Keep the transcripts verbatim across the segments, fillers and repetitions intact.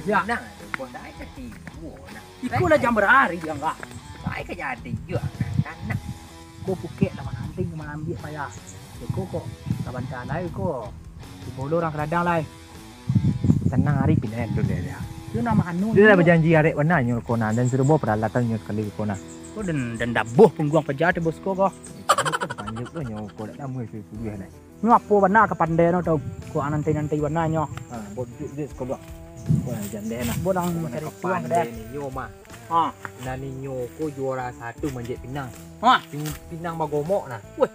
Ya. Nah, bos, saya ka tibo, nah. Iko lah jam barari, Angah? Saya ka jadi juo, nah, tanak. Ko pukek lah mananti, malambiak payah. Iko kok sabanta lai ko. Tibo lo urang ka ladang lai. Tanang ari pindah tu dia, dia. Yo nama anu. Dia lah bajanji arek bana nyo ko nah, dan suruh bawa paralatan nyo sakali ko nah. Ko dan, dan dabuah pungguang paja tu bos ko ko. Itu kan panjuk tu nyo ko dak tamu itu kuliah dah. Nyo apo bana kapandai no tau? Ko nanti-nanti bana nyo. Ha, boduk je sekolah. Ko nah jandai nah. Bodang cari tuang deh. Nyo mah. Ha. Nah, ninyo ko juara satu manjek pinang. Ha. Pin-, pinang bagomok nah. Weh.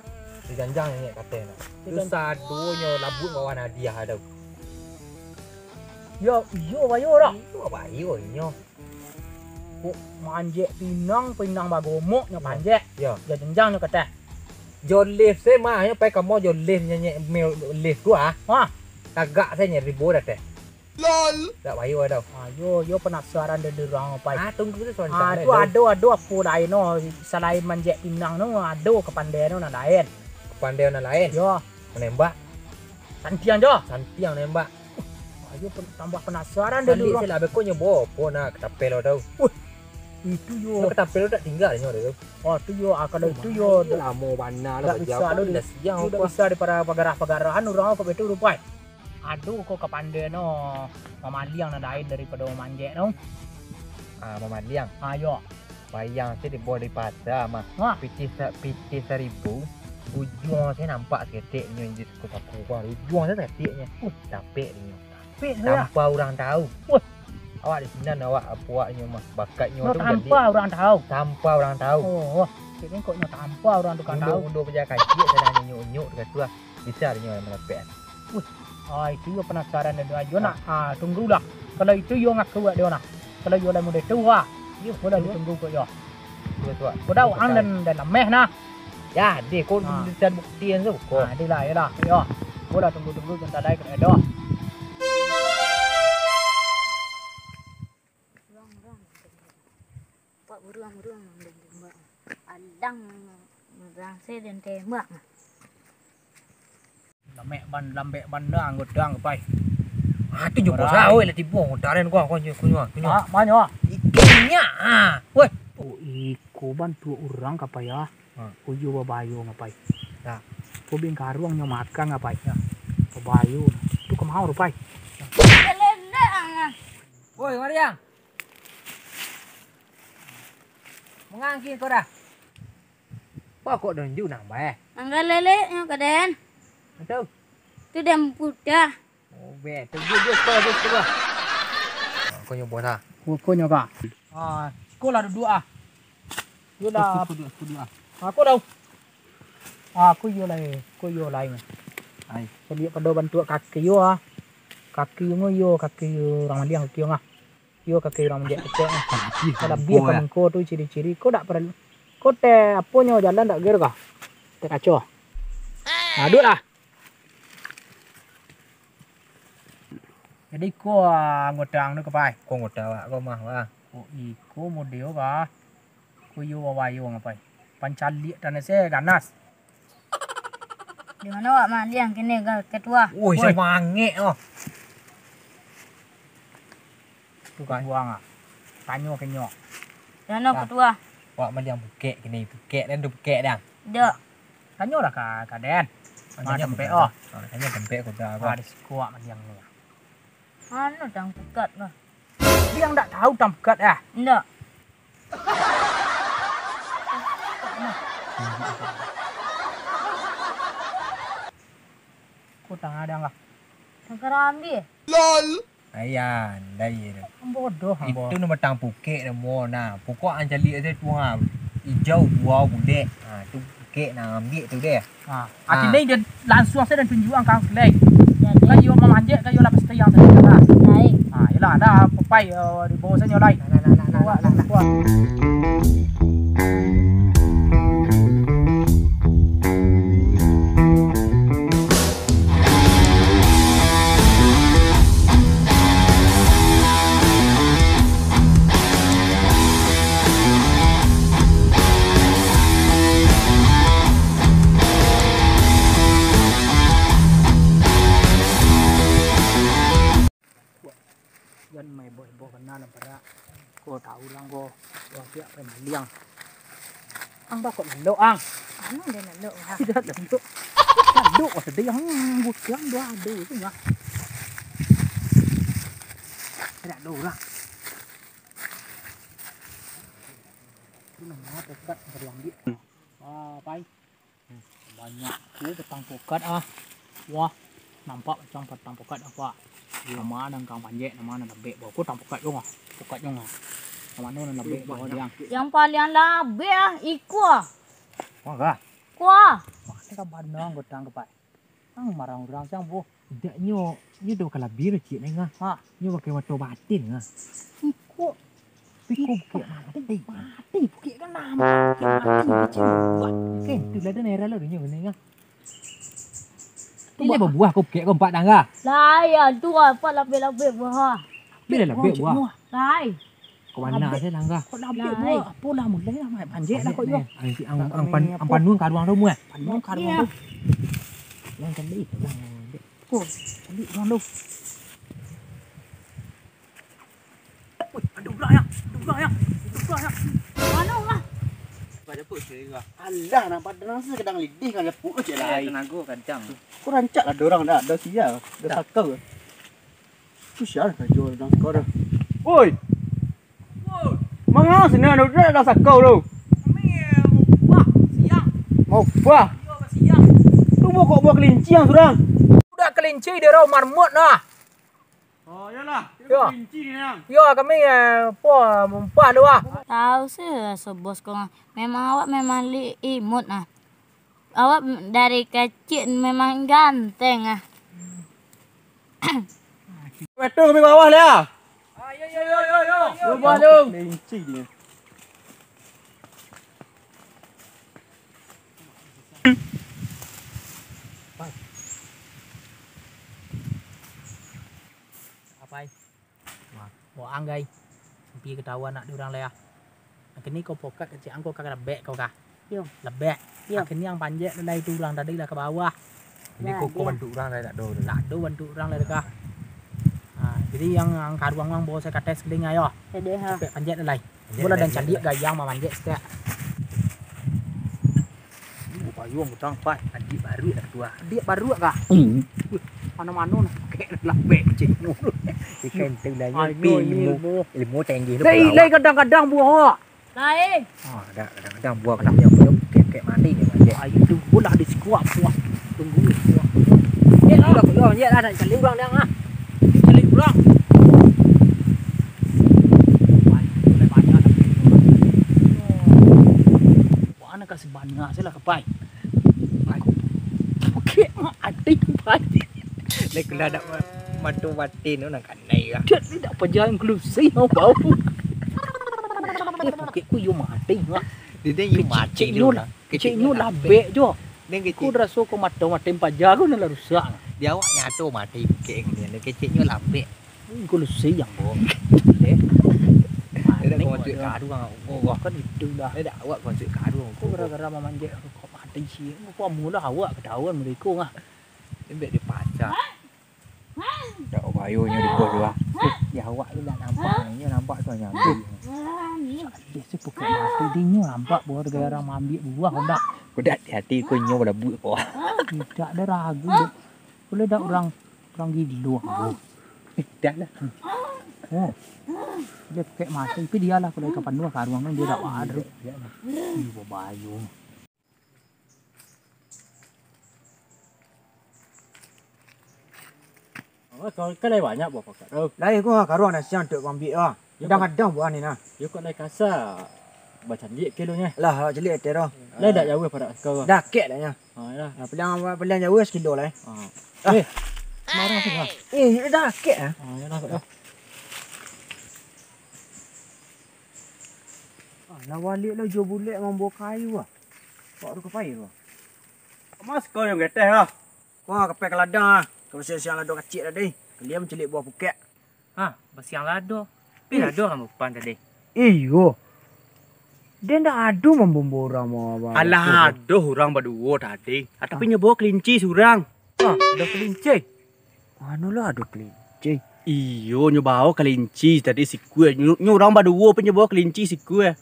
Dijanjang nyo kato nah. Dijan- Susah duonyo labuak bawah nah dia ado. Yo, iyo bayo dah. Iyo bayo inyo. Kok manjek pinang, pinang bagomok nyo panjek. Yo. Yo jenjang nyo kateh. Jo lift se mah, nyo pai kamo jo lift nyo, nyo, lift tu ah. Ha. Tagak se nyo ribu dah teh. Lol. Dak bayo dah. Ah, yo, yo penasaran dek urang pai. Ah, tunggu tu sebentar. Ah, tu ado, ado apo lain no, salain manjek pinang no, ado kapandai no nan lain. Kapandai nan lain? Yo. Menembak. Santiang jo. Santiang nembak. Ayo pen-, tambah penasaran dek urang. Lah beko nyo bo apo nak ketapel lo tau. Wah. Itu yo. Nak ketapel lo tak tinggal nyo tu. Oh, tu yo, ah, kalau itu yo lamo bana lah. Dak bisa lo, dah siang dak bisa di pagarah-pagarahan urang kok betul rupai. Ado ko kapandai no mamaliang nan lain daripado mamanjek no. Ah, mamaliang. Ah, yo. Bayang se dibawa dari pasa mah. Wah. Pitih sa-, pitih saribu, ujuang se nampak saketek nyo di saku-saku. Wah, ujuang se saketek nyo. Uh, dapek nyo. Dapek se. Tanpa urang tau. Wah. Awak di sinan awak apuaknyo mah, bakatnyo tu tanpa urang tau. Tanpa urang tau. Oh, wah. Kok nyo tanpa urang tu kan tau. Undo-undo paja kaciak, sadang nyo unyuk-unyuk tu kan tu lah. Bisa nyo malapek. Wih, ah, itu yo penasaran ado ajo nak. Ah, tunggulah. Kalau itu yo ngaku buat dio nah. Kalau yo lah mudah tu, wah. Yo, boleh ditunggu kok yo. Boleh tu, Wak. Udah ang dan, dan lameh nah. Ya, deh, kau bisa buktian tu, kau. Ah, deh lah, yalah, yo. Boleh tunggu-tunggu bentar lagi kena ado. Buruang, buruang. Pak buruang, buruang. Alang, buruang se dan tembak. Lambek ban, lambek ban dah anggota ang pai. Ah, tu jo bos awak lah tibo, anggota ang ko, ko nyo, ko nyo, ko nyo. Ah, ma nyo? Ikannya. Ah, weh. Oh, iko ban tu urang ka pai ah. Ha. Ko yo babayo ngapai. Nah. Ko bingkaruang nyo makan ngapai. Nah. Babayo. Tu ka mao rupai. Woi, Mariang. Mangangki ko dah. Wah, kok donju nang bae. Angga lelek nyo ka den. Betul. Tu den pudah. Oh, be, tu dia, dia sekolah, dia sekolah. Ah, ko nyo bos ah. Ko, ko nyo ka. Ah, sekolah duduk ah. Yo lah. Aku duduk, aku duduk ah. Aku dah. Aku yo lai, aku yo lai. Ai. Kaliek pado bantuak kaki yo ah. Kaki yo, kaki yo urang maliang kaki yo ah. Iyo, kaki urang manjek pecek ni. Ih, kalau biak ka mangko tu ciri-ciri, ko dak paralu. Ko teh apo nyo jalan dak gear kah? Teh kaco. Nah, duduak lah. Jadi ko, ah, anggota ang tu ka pai? Ko anggota awak ko mah, wah. Ko iko model kah? Ko iyo wawayo ngapai? Pancaliak tanah se ganas. Di mano awak maliang kini, ga-, ketua? Woi, woi. Samangek oh. Tu kan. Ketua ah. Tanyo ka inyo. Di mano ketua? Awak maliang pukek kini, pukek dan tu pukek dan. Dak. Tanyolah ka, ka den. Tanyo tampek oh. Ah, tanyo tampek kuda ko. Ah, di siko awak maliang ni. Anu tang pukat lah. Dia ndak tahu tang pukat ah. Ndak. Ko tang ada nggak? Tang karambia. Lol. Ayan, dai tu. Bodoh ambo. Itu nama tang pukek namo nah. Pokok ang caliak tu ha. Ijau buah bulek. Ha, tu pukek nah ambiak tu deh. Ha, ha. Kini dia langsung saja dan tunjukan kau kelai. Jadi. Kayo mamanjek, kayo lah pasti yang tadi kata. Baik. Ha, yalah, ada papai, eh, di bawah sana lai. Nah, nah, nah, nah, nah, nah, nah. Kuat, kuat. Jan main boy. Ko tahu urang ko, urang siap pai maliang. Ang bakok lalok ang. Anu dia lalok ah. Tidak lalok. Lalok masa dia ang bukiang dua ado itu mah. Tidak ada orang. Itu namanya dekat dari ambil. Ah, pai. Banyak tu batang pokat ah. Wah, nampak macam batang pokat apa? Iyo. Nama nan kang panjek, nama nan labek. Bako batang pokat jo ah. Pokat jo ah. Yang mano nan labek? Banyak. Yang paling labek ah, iko ah. Wah, kah? Kuah. Wah, ini kan banang batang kepak. Ang marang urang siang, boh. Indak nyo, nyo do kalabiah kecik nengah. Ha. Nyo pakai mato batin ngah. Iko. Tapi ko bukik mati. Mati, bukik kan nama. Bukik mati, bukik buah. Oke, tu lah dah nera lah dunia benar ngah. Ini babuah ko bukik ko empat tangga. Lah, ya tu apa labek-labek buah. Bila labek buah? Lai. Ka mano se langga? Kok labek buah? Apo lah, mulai lah, mai panjek lah kok yo. Ang, ang, ang pan-, ang panuang karuang tu muah. Panuang karuang tu. Yang kali itu lah. Ko, kali urang tu. Wih, ada urang ya. Ada urang ya. Ada urang ya. Mano lah? Pada pun saya. Alah, nampak denang se kadang lidih kan lepuk cek lai. Tenaga kadang. Ko rancak lah dorang dah, dah sial. Dah sakau. Tu sia lah karajo urang siko tu. Oi! Manga sinan duduak dalam sakau tu? Kami, eh, mau ubah siang. Mau ubah? Iyo, ubah siang. Tu buah kok buah kelinci ang surang? Budak kelinci di rau marmut nah. Oh, iyolah. Yo. Kelinci ni ang. Yo, kami, eh, po, mumpah tu ah. Tahu se raso bos ko ngah. Memang awak memang li-, imut nah. Awak dari kecik memang ganteng ah. Betul kami bawah lah. Ayo, ayo, ayo, ayo, ayo. Lupa lu. Kelinci dia. Apai. Wah, wah, anggai. Sampai ketahuan nak di urang lai ah. Kini ko pokat kecik angko ka labek ko kah? Yo. Labek. Yo. Kini yang panjek tu lai tu urang tadi lah ka bawah. Ini ko, ko bantuak urang lai tak do. Tak do bantuak urang lai kah? Ha, jadi yang, yang karuang urang bawa se ka ateh sakeling ayo. Tadi ha. Capek panjek tu lai. Bola dan caliak gayang mamanjek setek. Ini payuang utang, Pak. Adik baru dah tua. Adik baru kah? Hmm. Wih, mano-mano nah. Kek lah pek cik. Ikan tu lah. Ayo, ilmu. Ilmu. Ilmu tinggi tu. Lai, lai kadang-kadang buah. Lai. Ah, ada kadang-kadang buah kadang yang belum kek-kek mati ni, Pak. Ayo tunggulah di sikuak buah. Tunggu di sikuak. Ya lah, ya lah, nak cari urang dah ah. Cari urang. Wah, ini banyak tapi. Wah, nak kasih banyak saja lah, Kepai. Bukit mah ada yang banyak. Lai kula dak ma-, mato batin tu nak kanai lah. Dia ni dak pajalan kelusi mau bau. Eh, bukit ku yo mati ngah. Dia ni yo mati. Keciknyo lah. Keciknyo labek jo. Ko raso ko mato mati paja ko nan lah rusak. Di awak nyato mati bukit ni. Keciknyo labek. Ko lusi yang bo. Eh. Dia dah kau masuk karung. Oh, kan itu dah. Dia dah awak kau masuk karung. Ko gara-gara mamanjek ko mati sih. Ko mula awak ketahuan mereka ngah. Dia ambil di pasar. Dak bayo nyo di bos tu ah. Eh, di awak tu dak nampak, nyo nampak tu hanya ambil. Dia se pukul mati, dia nyo nampak bahawa gara-gara maambiak buah, kau dak? Kau dak hati-hati, kau nyo balabuik kau. Tidak ada ragu, dek. Boleh dak urang, urang gilo, aku. Eh, dah lah. Oh. Dia pek mati, tapi dia lah kalau ikan panuah karuang kan, dia dak ada. Ih, babayo. Oh, kau kan lai banyak buah pakat tu. Lai ko karuang dah siang tu ambiak ah. Yo, kadang-kadang buah ni nah. Yo kok lai kasa. Bacaliak ke lu nyo. Lah, awak caliak ateh tu. Lai dak jauah parak kau. Dakek dah nyo. Ha, iyalah. Nah, paliang, paliang jauah sekilo lah eh. Ha. Eh, marah tu lah. Eh, dakek ah. Ha, iyalah kok. Ah, lah baliak lah jo bulek mambawa kayu ah. Kok tu ka pai tu? Mas kau yang geteh lah. Wah, ka pai ka ladang ah. Kau siang-siang lado kacik tadi. Kalian mancaliak buah pukek. Ha, basiang lado. Pi lado kan bupan tadi. Iyo. Dia ndak ado mambawa urang mau. Alah, ado urang baduo tadi. Ah, tapi nyo bawa kelinci surang. Ha, ado kelinci. Mano lah ado kelinci? Iyo, nyo bao kalinci tadi sikua. Nyo, nyo urang baduo, nyo bao kalinci sikua.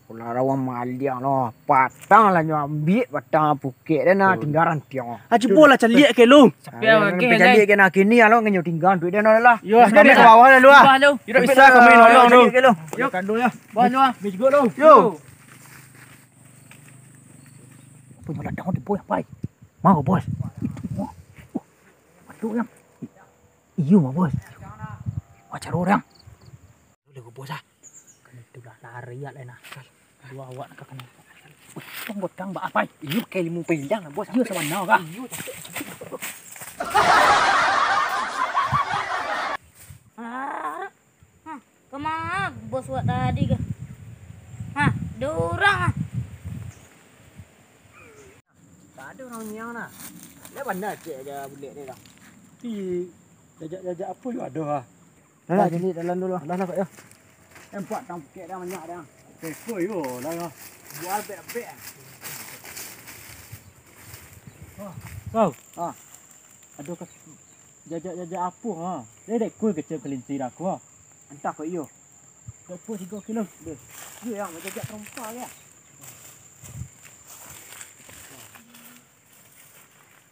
Ulah urang maliang lo. Patang lah nyo ambiak, patang pukek den nah, tingga rantiang. Ah, cubo lah caliak ke lu. Sampai Ah, agak, sampai lai. Caliak ke nah, kini alo nyo tingga duit den lah. Yo, Yo, sampai ka bawah lah lu, ah. Bawah lu. Yo, tak bisa kami nolong lu. Caliak ke lu. Yo. Kandung yo. Bawah lu, ah. Ambil juga lu. Yo. Punyo ladang di boy, pai. Mau, bos. Itu, yang. Iyo mah, bos. Wah, caro urang. Udah, bos, ah. Kan itu lah lari ya, lain akal. Dua awak nak kena. Wih, tong godang, bak apa? Iyo, pakai ilmu pindang lah, bos. Iyo, sabana kah? Iyo, cakap. Ah, hah, kama bos wak tadi kah? Hah, ada urang ah. Tak ada urang nyiang nah. Lah bana cek aja bulek ni lah. Ti, jajak-jajak apa yo ada ha? Lah, lah, jadi dalam dulu. Lah, lah, Pak, yo. Empat tang pukek dah banyak dah. Teko yo, lah yo. Bual bek-bek. Kau. Ha. Aduh, ka-, jajak-jajak apa ha? Dia dek kul kecil kelinci dah aku ha. Entah kok iyo. Dua puluh tiga kilo. Deh. Iyo yang jajak terompa ya.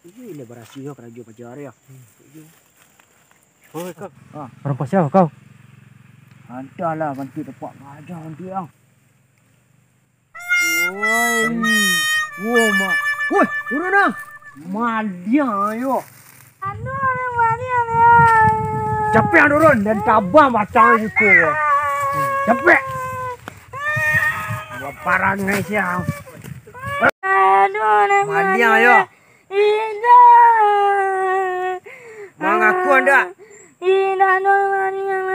Iyo, ini berhasil yo karajo pajar ya. Oh, kau. Ah, orang pasal kau. Antahlah bantu tepak gajah bantu yang. Woi. Wo, ma. Woi, turun ah. Maliang yo. Anu, anu, maliang yo. Capek yang turun dan tabang batang siku. Capek. Buat parang ngai siang. Aduh, anu, maliang yo. Indak. Mangaku anda? Indak, anu, maliang.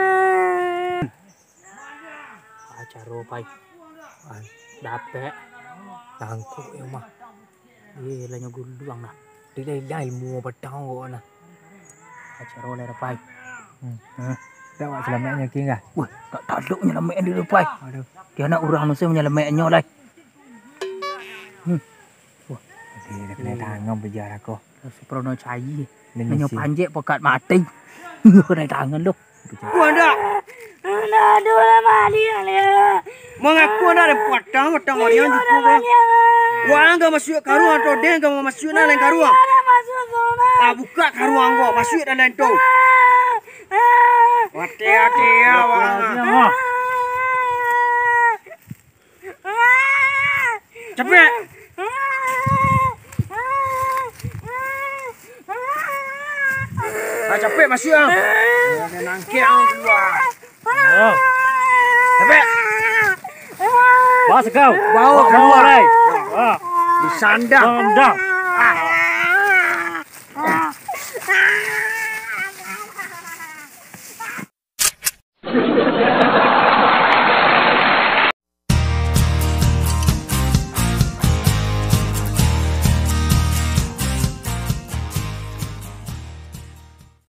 Ah, caro, pai. Ah, dapek. Tangkok yo mah. Eh, lah nyo guluang lah. Dia dah ilang ilmu patang kok nah. Ah, caro lah, pai. Hmm. Hah? Tak buat selamatnyo, King, kah? Wah, tak talok nyelamatnyo dulu, pai. Aduh. Dia anak urang tu, saya menyelamatnyo lah. Hmm. Wah. Dia dah kena tangan bejar aku. Seperono cai. Nanyo panjek pokat mati. Kena tangan tu. Wah, ndak. Aduh, lah, maliang, lah. Mangaku ndak ada patang, patang maliang juko ko. Wah, angga masuak karuang atau den angga masuak nan lain karuang. Ah, buka karuang ko, masuak dalam tu. Hati-hati ya, wah. Capek. Ah, capek masuak ah. Nangkek ang kalua. Capek. Pas kau. Bawa kalua lai. Disandang. Sandang.